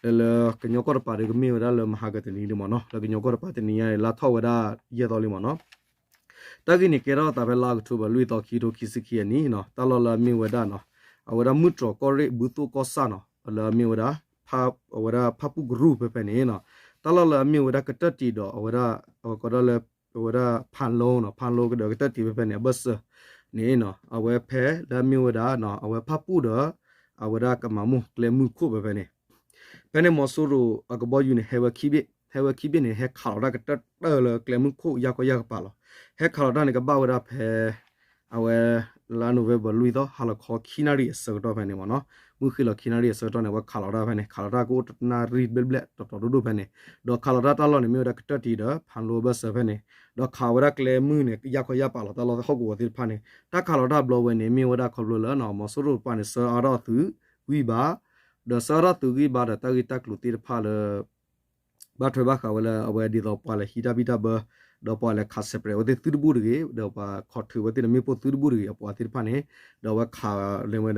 လၢ လၢကညီကီၢ်တပၤဒီးကမ့ၢ်ဝဲဒၣ်လၢမဟါကတနံၤလံမ့ၢ်နီၤ. လၢကညီကီၢ်တပၤတနံၤညါအံၤ လါထီၣ်ဝဲဒၣ်ယဲၢ်သီလံမ့ၢ်နီၤ. တၢ်ဂ့ၢ်န့ၣ်ကဲထီၣ်သးဖဲလါအီးကထိဘၢၣ်လွံၢ်သီခံကထိခံဆံခံအနံၣ်နီၤ တၢ်လီၢ်လၢအမ့ၢ်ဝဲဒၣ်နီၤ အဝဲဒၣ်မုၢ်တြီၤကီၢ်ရ့ၣ် ဘူသိၣ်ကီၢ်ဆၣ်နီၤ လၢအမ့ၢ်ဝဲဒၣ် အဝဲဒၣ်ဖၣ်ပူၣ်ကရူၢ်ဖဲဖဲန့ၣ်နီၤ တၢ်လီၢ်လၢအမ့ၢ်ဝဲဒၣ်ကတၢၢ်တံာ်ဒီးအဝဲဒၣ် အဝဲကိးဒၣ်လၢ အဝဲဒၣ်ဖၣ်လိနီၤ ဖၣ်လိကဒီးကတၢၢ်တံာ်ဖဲဖဲန့ၣ် အဘၢၣ်စၢၤန့ၣ်နီၤ အဝဲဖဲလၢအမ့ၢ်ဝဲဒၣ် အဝဲဖၣ်ပူၣ်ဒီး အဝဲဒၣ်ကမၤမိၢ်ကျဲမုၢ်ခိၣ်ဖဲဖဲန့ၣ် ဖဲန့ၣ်မီၤစိရိၤအကဘီယူၤန့ၣ် ဟဲဝဲခံဘ့ၣ် ဟဲဝဲခံဘ့ၣ်န့ၣ် ဟဲခးလီၤတၢ်ကတၢၢ်တၢၢ်လၢကျဲမုၢ်ခိၣ်ယၢ်ကီၢ်ယၢ်ကပၤလီၤ. ဟဲခးလီၤတၢ်န့ၣ် ကဘၣ်ဝဲဒၣ်ဖဲ အဝဲ လါ November လွံၢ်သီ ဟါလီၤခီခံနၣ်ရံၣ်အဆၢကတီၢ်ဖဲန့ၣ်မ့ၢ်နီၤ. မုၢ်ဃ့ၢ်လီၤခံနၣ်ရံၣ်အဆၢကတီၢ်န့ၣ် အဝဲခးလီၤတၢ်ဖဲန့ၣ် ခးလီၤတၢ်ကအိၣ်တနၣ်ရံၣ်ဘျဲၣ်ဘျဲၣ် တီတီဒိၣ်ဒိၣ်ဖဲန့ၣ် ဒီးခးလီၤတၢ်တၢ်လီၢ်န့ၣ် မ့ၢ်ဝဲဒၣ်ကတၢၢ်တံာ်ဒီး ဖၣ်လိအဘၢၣ်စၢၤဖဲန့ၣ် ဒီးခးဝဲဒၣ်ကျဲမုၢ်န့ၣ် ယၢ်ခီယၢ်ပၤလီၤ တၢ်လီၢ်ဟီၣ်ကဝီၤသ့ၣ်တဖၣ်န့ၣ် တၢ်ခးလီၤတၢ်ဘျီဝဲန့ၣ် မ့ၢ်ဝဲဒၣ်ခီဖျိလၢ မီၤစိရိၤတပၤန့ၣ် ဆှၢအါထီၣ်သုးဂံၢ်ဘါ ဒီးဆှၢအါထီၣ်သုးဂံၢ်ဘါဒီးတၢ်ဂ့ၢ်တၢ်ကျိၤသ့ၣ်တဖၣ်လၢ ဘၣ်ထွဲဘၣ်ဃးဝဲလၢအဝဲဒ်သိးပှၤလဲၤဟံးတၢ်ဘံၣ်တၢ်ဘၢ ဒီးပှၤလဲၤခးစဲးပြဲးဝဲသ့ၣ်သုတဘူၣ်တဂ့ၤ ဒီးပှၤခီၣ်ထုးဝဲသ့ၣ်ဒီးမ့ၣ်ပိၢ်သုတဘူၣ်တဂ့ၤ အပှၤသ့ၣ်တဖၣ်န့ၣ် ဒီးအဝဲခးလၢဝဲ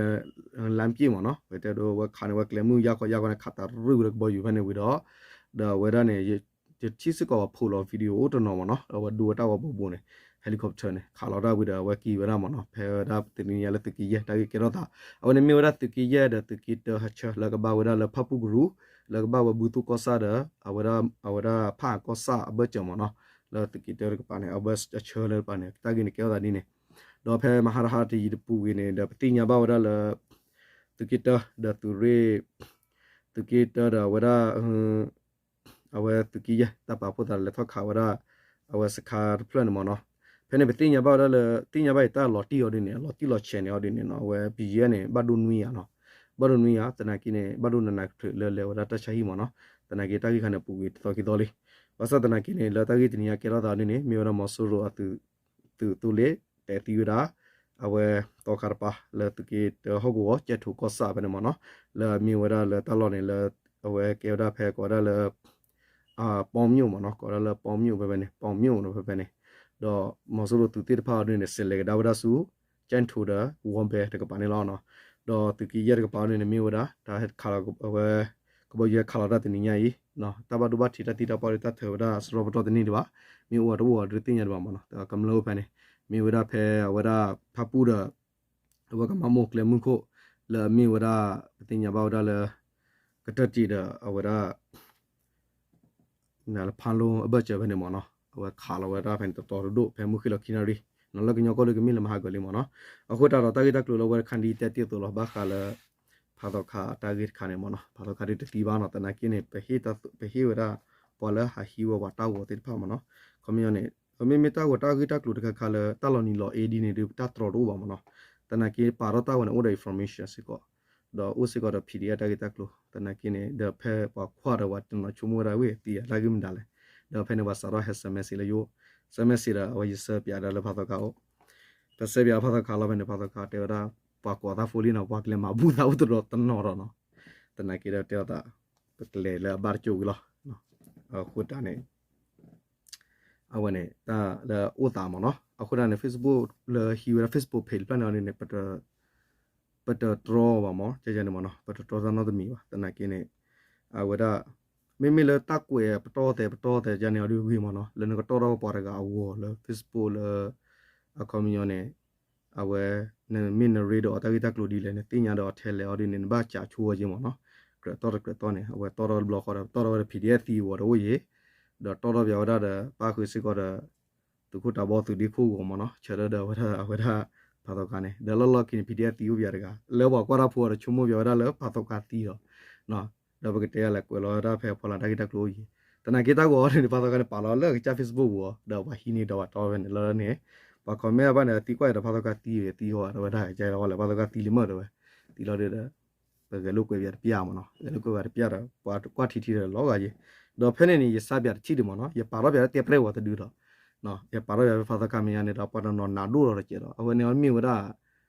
လမ်းပြည့်မ့ၢ်နီၤ ပတဲဒိဝဲခးန့ၣ် ဝဲကျဲမုၢ်ယၢ်ခီယၢ်ခီန့ၣ် ခးတၢ်ရုၢ်ဝဲလၢကဘီယူၤဖဲန့ၣ်ဝံၤဒီး ဒီးအဝဲဒၣ်န့ၣ် ယထံၣ်စ့ၢ်ကီးပှၤဖိးလီၤ video အိၣ်တနီၤမ့ၢ်နီၤ အဝဲဒိဝဲတၢ်ဂီၤဘူးဘူးန့ၣ် helicopter န့ၣ် ခးလီၤတၢ်ဝံၤဒီး အဝဲက့ၤဝဲဒၣ်မ့ၢ်နီၤ ဖဲဝဲဒၣ်တနံၤညါလၢသုးက့ယဲၢ် တၢ်ဂ့ၢ်ကဲထီၣ်သး အဝဲန့ၣ်မ့ၢ်ဝဲဒၣ်သုးက့ယဲၢ်ဒီးသုးက့တၢဟဲဆၢ လၢကဘၣ်ဝဲဒၣ်လၢဖၣ်ပူၣ်ကရူၢ် လၢကဘၣ်ဝဲဘူၣ်သူၣ်ကီၢ်ဆၣ်ဒီး အဝဲဒၣ် အဝဲဒၣ်ဖၣ်အၣ်ကီၢ်ဆၣ်အဘၢၣ်စၢၤမ့ၢ်နီၤ လၢသုးက့တၢတကပၤန့ၣ် အဘၢၣ်စၢၤလၢတကပၤန့ၣ် တၢ်ဂ့ၢ်န့ၣ်ကဲထီၣ်သးဒ်န့ၣ် ဒီးဖဲမဟါတဟါတယံၤတပူၤဝံၤန့ၣ် ဒီးပသ့ၣ်ညါဘၣ်ဝဲဒၣ်လၢ သုးက့တၢ ဒီးသုးရ့ၣ် သုးက့တၢဒီးအဝဲဒၣ် အဝဲသုးက့ယဲၢ် တၢ်ပာ်ဖှိၣ်သးလဲၤထီၣ်ခးဝဲဒၣ် အဝဲစခါတဖျၢၣ်န့ၣ်မ့ၢ်နီၤ. ဖဲန့ၣ်ပသ့ၣ်ညါဘၣ်ဝဲဒၣ်လၢ သ့ၣ်ညါဘၣ်အံၤတၢ်လီၤတံၢ်အီၤဒ်န့ၣ် အလီၤတံၢ်လီၤဆဲးန့ၣ်အီၤဒ်န့ၣ်နီၤ အဝဲ ပယီၤန့ၣ် ဘၣ်ဒိနွံဂၤနီၤ ဘၣ်ဒိနွံဂၤ သနာ်က့န့ၣ် ဘၣ်ဒိနးနးကတြၢၤလၢလဲၤဝဲဒၣ်တၢ်ဆါဟံၣ်မ့ၢ်နီၤ. သနာ်က့တၢ်ဂ့ၢ်ခါန့ၣ် ပူၤကွံာ်တသီခံသီလံ. ဘၣ်ဆၣ်သနာ်က့န့ၣ် လၢတၢ်ဂ့ၢ်တနံၤညါကဲထီၣ်သးဒ်န့ၣ် မ့ၢ်ဝဲဒၣ်မီၤစိရိၤအသုး သုးသိလ့ၣ် တဲသံဝဲဒၣ် အဝဲသီခါတပၤ လၢသုးက့တၢဟီၣ်ကဝီၤ ကၠဲၣ်ထိၣ်ကီၢ်ဆၣ်ဖဲန့ၣ်မ့ၢ်နီၤ. လၢအမ့ၢ်ဝဲဒၣ်လၢတၢ်လီၢ်န့ၣ် လၢအဝဲကဲဝဲဒၣ်ဖဲကိးဝဲဒၣ်လၢ ပီမြို့မ့ၢ်နီၤ ကိးဝဲဒၣ်လၢပီမြို့ဖဲဖဲန့ၣ် ပီမြို့နီၤဖဲဖဲန့ၣ် ဒီးမီၤစိရိၤသုးသ့ၣ်တဖၣ်အီၤဒ်န့ၣ် စဲးလဲၤကဒါဝဲဒၣ်ဆူ ကၠဲၣ်ထိၣ်ဒီး ဝီဘဲတကပၤန့ၣ်လီၤ. ဒီးသုးက့ယဲၢ်တကပၤအီၤဒ်န့ၣ် မ့ၢ်ဝဲဒၣ် တၢ်ဟဲခးလီၤအဝဲ ကဘီယူၤဟဲခးလီၤတၢ်တနံၤညါအံၤ တၢ်ဘၣ်ဒိဘၣ်ထံးတၢ်သံတၢ်ပှၢ်ဒီးတၢ်ထၢဝဲဒၣ်စရီပတီၢ်တန့ၢ်ဒံးဘၣ်. မ့ၢ်အိၣ်အတအိၣ်အီၤဒ်သ့ၣ်ညါဒံးဘၣ်မ့ၢ်နီၤ ကမျၢၢ်အိၣ်ဖဲန့ၣ် မ့ၢ်ဝဲဒၣ်ဖဲအဝဲဒၣ်ဖၣ်ပူၣ်ဒီး အဝဲကမၤမိၢ်ကျဲမုၢ်ခိၣ် လၢအမ့ၢ်ဝဲဒၣ် ပသ့ၣ်ညါဘၣ်ဝဲဒၣ်လၢ ကတၢၢ်တံၢ်ဒီးအဝဲဒၣ် လၢဖးလိအဘၢၣ်စၢၤဖဲန့ၣ်မ့ၢ်နီၤ အဝဲခးလီၤဝဲဒၣ်ဖဲန့ၣ်တတီတဒိၣ် ဖဲမုၢ်ဃ့ၢ်လီၤခံနၣ်ရံၣ် လၢကညီကီၢ်ဒီးကမ့ၢ်လၢမဟါကၢၤလံမ့ၢ်နီၤ. အဃိသတးဒီးတၢ်ဂ့ၢ်တၢ်ကျိၤလၢအဝဲတခါဒ်တဲတ့ၢ်အသိးလီၤ ဘၣ်ဃးလၢ ဖးသီခါအတၢ်ဂ့ၢ်တခါန့ၣ်မ့ၢ်နီၤ ဖးသီခါဒ်တသံဘၣ်နီၤ သနာ်က့န့ၣ် ပဟ့ၣ်ဝဲဒၣ် ပှၤလၢဟးဟံးဝဲပှၤတၢ်ဂီၤသ့ၣ်တဖၣ်မ့ၢ်နီၤ ခီပညီန့ၣ် မ့မ့ၢ်တၢ်ဂီၤတၢ်ဂ့ၢ်တၢ်ကျိၤတခါခါလၢတၢ်လီၤနံၤလီၤအ့ဒ်န့ၣ်ဒီး တၢ်တြီတအိၣ်ဘၣ်မ့ၢ်နီၤ သနာ်က့ပာ်ထီၣ်တၢ်ဝဲန့ၣ် အိၣ်ဒီး information စ့ၢ်ကီး ဒီးအိၣ်စ့ၢ်ကီးဒီး PDF တၢ်ဂ့ၢ်တၢ်ကျိၤ သနာ်က့န့ၣ် ဒီးဖဲပှၤကွၢ်ဒီးပှၤတနီၤဆိကမိၣ်ဝဲဒၣ်ဝဲသံအတၢ်ဂ့ၢ်မနုၤလဲၣ် ဒီးဖဲန့ၣ်ပှၤစးထီၣ်ဟဲ send message လၢယအိၣ် send message ဒီးအဝဲယဆၢပၠးဒီးလၢဖးသီခါအိၣ် တၢ်ဆၢပၠးဖးသီခါလီၤဖဲန့ၣ် ဖးသီခါတဲဝဲဒၣ် ပှၤကိးသးဖိလံနီၤ ပှၤကလဲၤမၤဘူၣ်သးအိၣ်တဒီးတနီၤဒီးနီၤ သနာ်က့ဒီးတဲအီၤသး ပကလဲၤလၢအဘၣ်တကၠိၣ်ဝံၤလီၤ အဃိတၢ်န့ၣ် အဝဲန့ၣ် တၢ်လၢအိၣ်သးမ့ၢ်နီၤ အဃိတၢ်န့ၣ် Facebook လၢဟံးဝဲဒၣ် Facebook page တဖျၢၣ်န့ၣ်အီၤဒ်န့ၣ် ပတတြီဘၣ်မ့ၢ် ကန့ၣ်မ့ၢ်နီၤ ပတတြီတၢ်နီတမံၤဘၣ် သနာ်က့န့ၣ် အဝဲဒၣ် မ့မ့ၢ်လၢတၢ်ကွဲးပတီၢ်သဲးပတီၢ်သဲးကန့ၣ်အီၤဒ်ဂ့ၤမ့ၢ်နီၤ လၢနကတီၢ်ထီၣ်ပှၤတဂၤအဂီၤလၢ Facebook လၢ အခီပညီန့ၣ် အဝဲ နမ့ၢ်နရ့ဒီးအီၤတၢ်ဂ့ၢ်တၢ်ကျိၤဒ်လဲၣ် နသ့ၣ်ညါဒီးအီၤထဲလဲၣ်အီၤဒ်န့ၣ် နဘၣ်စးဆိဝဲက့မ့ၢ်နီၤ, ကြၢးတီၢ်တကြၢးတီၢ်န့ၣ် အဝဲတီၢ်ထီၣ်တဘျီဃီဒီး တီၢ်ထီၣ်ဝဲဒီး PDF သံဝဲတအိၣ်ယ့ၤ, ဒီးတီၢ်ထီၣ်ပၠးဝဲဒၣ်ဒီး ပၣ်ဃုာ်စ့ၢ်ကီးဒီး သုးခိၣ်တးဘီသုးဒ့ခိၣ်ဂီၤမ့ၢ်နီၤ, ဆၢထၢၣ်ဒီးအဝဲဒၣ် အဝဲဒၣ် ဖးသီခါန့ၣ် ဒီးလီၢ်လီၢ်ခံန့ၣ် PDF သံအိၣ်ပၠးတဂၤ လၢပှၤကွၢ်တၢ်ဖိအီၤဒီး ဆိကမိၣ်ပၠးဝဲဒၣ်လၢဖးသီခါသံဒီး ဒီးပကတဲလဲၤကွဲးလီၤဝဲဒၣ်ဖဲဖီလာ်တၢ်ဂ့ၢ်တၢ်ကျိၤအိၣ်ယံၤ, သနာ်က့တၢ်ဂီၤအီၤန့ၣ် ဖးသီခါန့ၣ် ပာ်လီၤလၢအကစၢ် Facebook ပူၤအီၤ ဒီးပှၤဟံးန့ၢ်ဒီးပှၤတီၢ်ဝဲန့ၣ်လၢန့ၣ်, ပှၤ comment အဘၣ်န့ၣ် သံကွၢ်အံၤဒီးဖးသီခါသံဝဲ သံဟီဒီးဝဲဒၣ်ကစၢ်လီၤဝဲလဲၣ် ဖးသီခါသံလံမ့ၢ်ဒီးဝဲ, သံလီၤဒီး ပဂဲၤလိာ်ကွဲပၠးတပျၢ်မ့ၢ်နီၤ, ဂဲၤလိာ်ကွဲပၠးတပျၢ်ဒီး ပှၤကွၢ်ထံထံဒီးလီၤဂာ်ယ့ၤ, ဒီးဖဲန့ၣ်န့ၣ် ယစးပၠးတထံၣ်ဒံးမ့ၢ်နီၤ, ယပာ်ထီၣ်ပၠးလၢတဲပြဲၢ်ဝဲတဒုဒီး ယပာ်ထီၣ်ပၠးဖဲဖးသီခါမဲာ်ညါန့ၣ်ဒီး ပှၤတနီၤနးဒိၣ်လီၤတကဲးဒီး အဝဲန့ၣ်အီၤမ့ၢ်ဝဲဒၣ်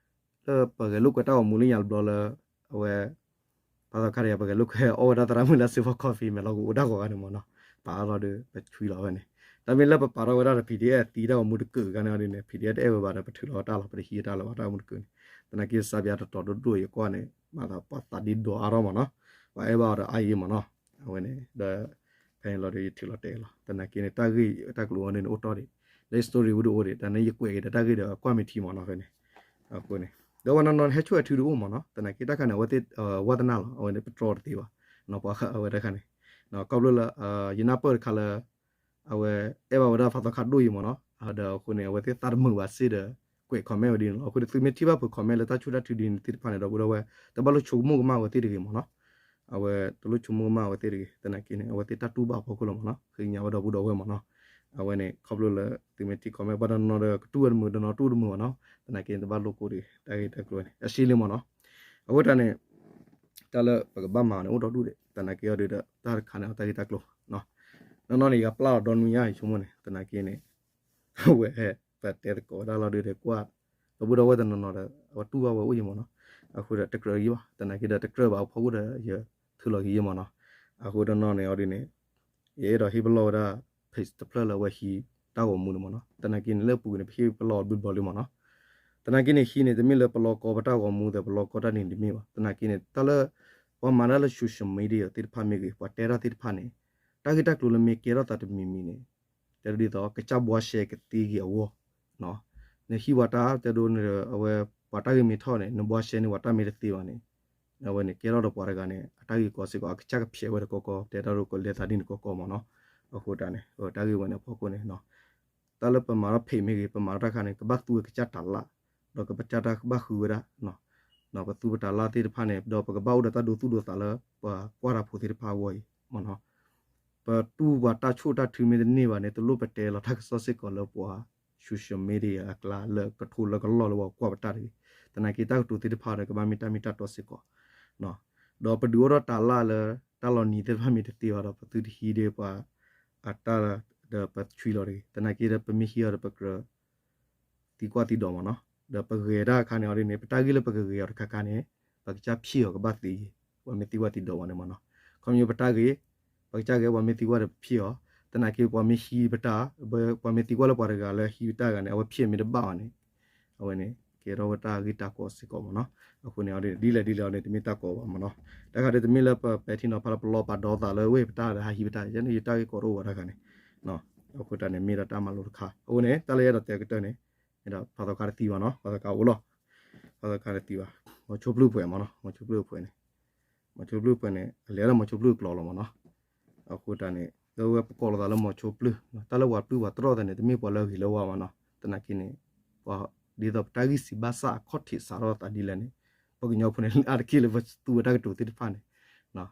လၢပဂဲၤလိာ်ကွဲတၢ်ဂီၤမူလၢညါတဘျီလၢ အဝဲ ဖးသီခါဒီး ပဂဲၤလိာ်ကွဲအီၣ်ဝဲဒၣ်သရၣ်မုၣ်လၢစ့ဖီ coffee မဲာ်လီၤကအိၣ်တၢ်ဂီၤဂၤန့ၣ်မ့ၢ်နီၤ, ပာ်လီၤဒီး ပဆွံလီၤဝဲန့ၣ်, တၢ်မ့ၢ်လၢပပာ်ထီၣ်ဝဲဒၣ်ဒီး PDF သံတၢ်ဂီၤမူတကၢၢ်ဂၤန့ၣ်အီၤဒ်န့ၣ် PDF တအဲၣ်ဝဲဘၣ်ဒီး ပထုးလီၤတၢ်လီၤ ပတဟံးတၢ်လၢၤဘၣ်တၢ်ဂီၤမူတကၢၢ်န့ၣ်, သနာ်က့စးပၠးတတီၤဒိၣ်ဒိၣ်ယကွၢ်န့ၣ် မၤသးပှၤသးဒ့ဒိးအါထီၣ်မ့ၢ်နီၤ, ပှၤအဲၣ်ဘၣ်အီၤဒီးအါယ့ၤမ့ၢ်နီၤ, အဝဲန့ၣ်ဒီး ဖဲန့ၣ်လီၤဒီးယထုးလီၤတဲာ်လီၤ, သနာ်က့န့ၣ် တၢ်ဂ့ၢ်တၢ်ကျိၤအီၤဒ်န့ၣ် အိၣ်တီၢ်ဒံး, လၢ story ဝဲဒၣ်အိၣ်ဒံး တၢ်န့ၣ်ယကွဲးက့ၤဒီးတၢ်ဂ့ၢ်ဒီးကွၢ်မ့ၢ်ထံမ့ၢ်နီၤဖဲန့ၣ်, အဃိန့ၣ် ဒီးပှၤနီၤနီၤန့ၣ် ဟဲဆိၣ်ဟဲထုတအိၣ်မ့ၢ်နီၤ, သနာ်က့တၢ်ခါန့ၣ် အဝဲသ့ၣ် ဝါသနၢ်လီၤ အဝဲန့ၣ် ပတြီတသ့ဘၣ်, ပှၤအဝဲတၢ်ခါန့ၣ် ခီဖျိလၢ ယနၢ်ပၢၢ်တခါလၢ အဝဲအဲၣ်ဘၣ်ဝဲဒၣ်ဖးသီခါဒိၣ်ယံၤမ့ၢ်နီၤ, ဒီးအဃိန့ၣ် အဝဲသ့ၣ်သးတမုာ်ဘၣ်စ့ၢ်ဒီး ကွဲး comment ဝဲဒ်န့ၣ်လီၤ, အဃိန့ၣ် သုမ့ၢ်ထံၣ်ဘၣ်ဖုး comment လၢတၢ်ဆိၣ်တၢ်ထုဒ်န့ၣ်သ့ၣ်တဖၣ်န့ၣ် ဒီပုၢ်ဒီဝဲၢ် တဘၣ်လိၣ်ဆိကမိၣ်ကမၣ်ဝဲသ့ၣ်တဂ့ၤမ့ၢ်နီၤ, အဝဲတလိၣ်ဆိကမိၣ်ကမၣ်ဝဲသ့ၣ်တဂ့ၤ, သနာ်က့န့ၣ် အဝဲသ့ၣ်တၢ်တူၢ်ဘၣ်အဖီခိၣ်လီၤမ့ၢ်နီၤ, ဃ့ကညးဝဲဒီပုၢ်ဒီဝဲၢ်မ့ၢ်နီၤ, အဝဲန့ၣ် ခီဖျိလၢ သုမ့ၢ်ထံၣ် comment ပှၤတနီၤဒီးကတူၢ်ဝဲတမုာ် တနီၤတူၢ်တမုာ်မ့ၢ်နီၤ, သနာ်က့န့ၣ် တဘၣ်လိၣ်ကိၢ်တဂ့ၤ တၢ်ဂ့ၢ်တၢ်ကျိၤန့ၣ် အစံလံမ့ၢ်နီၤ, အဃိတၢ်န့ၣ် တၢ်လၢပကဘၣ်မၤန့ၣ် အိၣ်ဒီဒူၣ်ဒံး, သနာ်က့အီၤဒ်ဒီး တၢ်တခါန့ၣ် အတၢ်ဂ့ၢ်တၢ်ကျိၤ နီၤ, နီၢ်နီၢ်န့ၣ် ယကပျၢ်လီၤဒီနွံညါ ယဆိကမိၣ်န့ၣ် သနာ်က့န့ၣ် အဝဲ ပတဲသကိးဝဲဒၣ်လီၤဒ်ဒီးကွၢ် ဒီပုၢ်ဒီဝဲၢ်တနီၤနီၤဒီး အဝဲတူၢ်ဘၣ်ဝဲအိၣ်ယံၤမ့ၢ်နီၤ, အဃိဒီးတကြၢးယံၤဘၣ် သနာ်က့ဒီးတကြၢးဘၣ်အဖီခိၣ်ဒီး ယထုးလီၤက့ၤယံၤမ့ၢ်နီၤ, အဃိတနီၤန့ၣ်အီၤဒ်န့ၣ် ယအဲၣ်ဒိးဟ့ၣ်ပလီၢ်ဝဲဒၣ် page တဖျၢၣ်လၢအဝဲဟံးတၢ်ဂီၤမူန့ၣ်မ့ၢ်နီၤ, သနာ်က့န့ၣ် လၢအပူၤကွံာ်န့ၣ် ပဟ့ၣ်ပလီၢ်ဘျုးဘျီလံမ့ၢ်နီၤ, သနာ်က့န့ၣ် ဟံးန့ၣ် တမ့ၢ်လၢပလီၢ်ကီပတၢ်ဂီၤမူဒီး ပလီၢ်ကီတၢ်န့ၣ်တမ့ၢ်ဘၣ်, သနာ်က့န့ၣ် တၢ်လၢ ပှၤမၤတၢ်လၢ social media သ့ၣ်တဖၣ်မ့ၢ်ဂ့ၤ ပှၤတဲတၢ်သ့ၣ်တဖၣ်န့ၣ် တၢ်ဂ့ၢ်တၢ်ကျိၤလၢမ့ၢ်ကဲထီၣ်သးတမံၤမံၤန့ၣ် တဲဒ်သိး ကစၢ်ဘှါရှဲကသ့က့ၤအဂီၢ် နဟံးပှၤတၢ်တဲဒိးန့ၣ်ဒီး အဝဲ ပှၤတၢ်ဂ့ၢ်မ့ၢ်ထီၣ်န့ၣ် နဘှါရှဲန့ၢ်ပှၤတၢ်မ့ၢ်တသ့ဘၣ်န့ၣ် အဝဲန့ၣ် ကဲထီၣ်ဒီးပှၤတဂၤန့ၣ် အတၢ်ဂ့ၢ်ကီစ့ၢ်ကီး အကစၢ်ကဖျဲးဝဲတကီကီ တဲတၢ်ဒိးကလဲၤသးဒ်န့ၣ်ကီကီမ့ၢ်နီၤ, အဃိတၢ်န့ၣ် တၢ်ဂ့ၢ်ဝဲန့ၣ်အဖီခိၣ်န့ၣ် တၢ်လၢပမၤထီၣ် page မ့ၢ်ဂ့ၤ ပမၤထီၣ်တၢ်ခါန့ၣ် ကဘၣ်သူဝဲကစၢ်တၤလၣ်, ဒီးကပစၢ်တၢ်ကဘၣ်ဃုဝဲဒၣ် ပသူပတၤလၣ်သ့ၣ်တဖၣ်န့ၣ် ဒီးပကဘၣ်အိၣ်ဒီးတၢ်ဒိသူၣ်ဒိသးလၢ ပှၤကွၢ်တၢ်ဖိသ့ၣ်တဖၣ်အဂီၢ်အံၤမ့ၢ်နီၤ, ပတူၢ်ပှၤတၢ်ဆိၣ်တၢ်ထုမ့ၢ်တန့ၢ်ဘၣ်န့ၣ် တလိၣ်ပတဲလီၤတၢ်ကစီၣ်စ့ၢ်ကီးလၢပှၤ social media အကျါလၢကထိလၢကလီၢ်လၢပှၤကွၢ်ပတၢ်တဂ့ၤ, သနာ်က့တၢ်ကတိၤသ့ၣ်တဖၣ်ဒီးကဘၣ်မ့ၢ်တၢ်မ့ၢ်တၢ်တီစ့ၢ်ကီး ဒီးပဒုးအိၣ်ထီၣ်တၤလၣ်လၢ တၢ်လီၤနံၤသ့ၣ်တဖၣ်မ့ၢ်တသ့ဘၣ်ဒီး ပသုတဟံးဒံးပှၤ အတၢ်ဒီးပဆွံလီၤတဂ့ၤ, သနာ်က့ဒီးပမ့ၢ်ဟံးအီၤဒီးပကြၢး သံကွၢ်သံဒိးမ့ၢ်နီၤ, ဒီးပဂဲၤတၢ်အခါန့ၣ်အီၤဒ်န့ၣ် ပတၢ်ဂ့ၢ်လၢပကဂဲၤအီၤတခါခါန့ၣ် ပကစၢ်ဖျ့ၣ်အီၤကဘၣ်သ့ယံၤ, ပှၤမ့ၢ်သံကွၢ်သံဒိးဘၣ်န့ၣ်မ့ၢ်နီၤ, ခီဖျိပတၢ်ဂ့ၢ် ပကစၢ်ဂ့ၤ ပှၤမ့ၢ်သံကွၢ်ဒီးပဖျ့ၣ်အီၤ, သနာ်က့ပှၤမ့ၢ်ဟံးပတၢ် ပှၤမ့ၢ်သံကွၢ်လၢပှၤတဂၤလၢဟံးပတၢ်တဂၤန့ၣ် အဝဲဖျ့ၣ်မ့ၢ်တဘၣ်ဘၣ်န့ၣ် အဝဲန့ၣ် ကဲထီၣ်ဝဲတၢ်ဂ့ၢ်တၢ်ကီစ့ၢ်ကီးမ့ၢ်နီၤ, အဃိန့ၣ်အီၤဒ်န့ၣ် ဒ်လဲၣ်ဒ်လဲၣ်အီၤန့ၣ် တမ့ၢ်တၢ်ကီဘၣ်မ့ၢ်နီၤ, တၢ်ခါဒ်တမ့ၢ်လၢပပဲာ်ထံနီၤဖးလၢပလီၤပာ်ဒီသးလၢဝဲပတၢ်ဒီးဟးဟံးပတၢ် ယဲန့ၣ်ယတၢ်ဂ့ၢ်ကီတအိၣ်ဘၣ်တၢ်ခါန့ၣ် အဃိတၢ်န့ၣ်မ့ၢ်ဒၣ်တၢ်မၤလိတခါ အဃိန့ၣ် တၢ်လၢယအဲၣ်ဒိးတဲကတၢၢ်န့ၣ် မ့ၢ်ဒၣ်ဖးသီခါတသံဘၣ်နီၤ ဖးသီခါအိၣ်လီၤ ဖးသီခါတသံဘၣ် မီၤဆိဖျုၣ်ပှဲၤမ့ၢ်နီၤ မီၤဆိဖျုၣ်ပှဲၤန့ၣ် မီၤဆိဖျုၣ်ပှဲၤန့ၣ် အလဲၤဒၣ်မီၤဆိဖျုၣ်အကျိၤလီၤမ့ၢ်နီၤ အဃိတၢ်န့ၣ် လၢဝဲပကိးလိာ်သးလၢမီၤဆိဖျုၣ် တၢ်လၢပှၤပျုၢ်ပှၤတြီၢ်သးန့ၣ် တမ့ၢ်ပှၤလၢအဂ့ၤလၢဝါဘၣ်နီၤ သနာ်က့န့ၣ် ပှၤဒ်သိးပတၢ်ဂံၢ်စံးဘၣ်စၢ်အခီၣ်ထံးစးထီၣ်သးဒ်လဲၣ်န့ၣ် ပှၤကညီဖိန့ၣ် အါတက့ၢ်လၢပသူဝဲတၢ်ကတိၤသ့ၣ်တဖၣ်န့ၣ်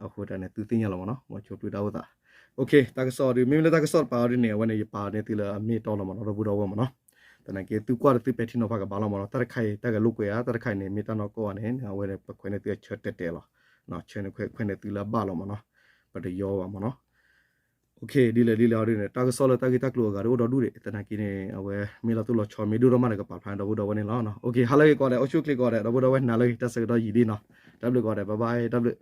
အဃိတၢ်န့ၣ် သုသ့ၣ်ညါလီၤမ့ၢ်နီၤ မီၤဆိဖျုၣ်တၢ်အိၣ်သး တၢ်ကစီၣ်ဒုး မ့မ့ၢ်လၢတၢ်ကစီၣ်တပာ်အီၤဒ်န့ၣ် အဝဲန့ၣ် ယပာ်န့ၢ်သုလၢအမ့ၢ်အတီလီၤမ့ၢ်နီၤ ဒီပုၢ်ဒီဝဲၢ်မ့ၢ်နီၤ သနာ်က့သုကွၢ်ဒီးသုပဲာ်ထံနီၤဖးကဘၣ်လီၤမ့ၢ်နီၤ တၢ်တခါအံၤ တၢ်ဂဲၤလိာ်ကွဲဧါ တၢ်တခါအံၤန့ၣ် မ့ၢ်တၢ်နီၢ်ကီၢ်ဧါန့ၣ် အဝဲန့ၣ် ပခွဲးန့ၢ်သုအဆၢတဲာ်တဲာ်လီၤ ဆၢန့ၣ်ခွဲးခွဲးန့ၢ်သုလၢအဘၣ်လီၤမ့ၢ်နီၤ ပတယီဘၣ်မ့ၢ်နီၤ ဒ်လဲၣ်ဒ်လဲၣ်အီၤဒ်န့ၣ် တၢ်ကစီၣ်လၢတၢ်ဂ့ၢ်တၢ်ကျိၤအဂၤဒ်အိၣ်ဒီဒူၣ်ဒံး သနာ်က့န့ၣ် အဝဲမ့ၢ်လီၤတိၢ်လီၤဆီ မ့ၢ်ဒိၣ်ထီၣ်မးဒီး ကပာ်ဖျါန့ၣ်ဒီပုၢ်ဒီဝဲၢ်န့ၣ်လီၤ. ဟါလၢဂ့ၤကိးဂၤဒဲး အိၣ်ဆူၣ်အိၣ်ချ့ကိးဂၤဒဲး ဒီပုၢ်ဒီဝဲၢ်နၤလၢဂ့ၤ တၢ်ဆၢကတီၢ်ယံာ်ဒ်နီၤ တၢ်ဘျုးကိးဂၤဒဲး bye bye တၢ်ဘျုး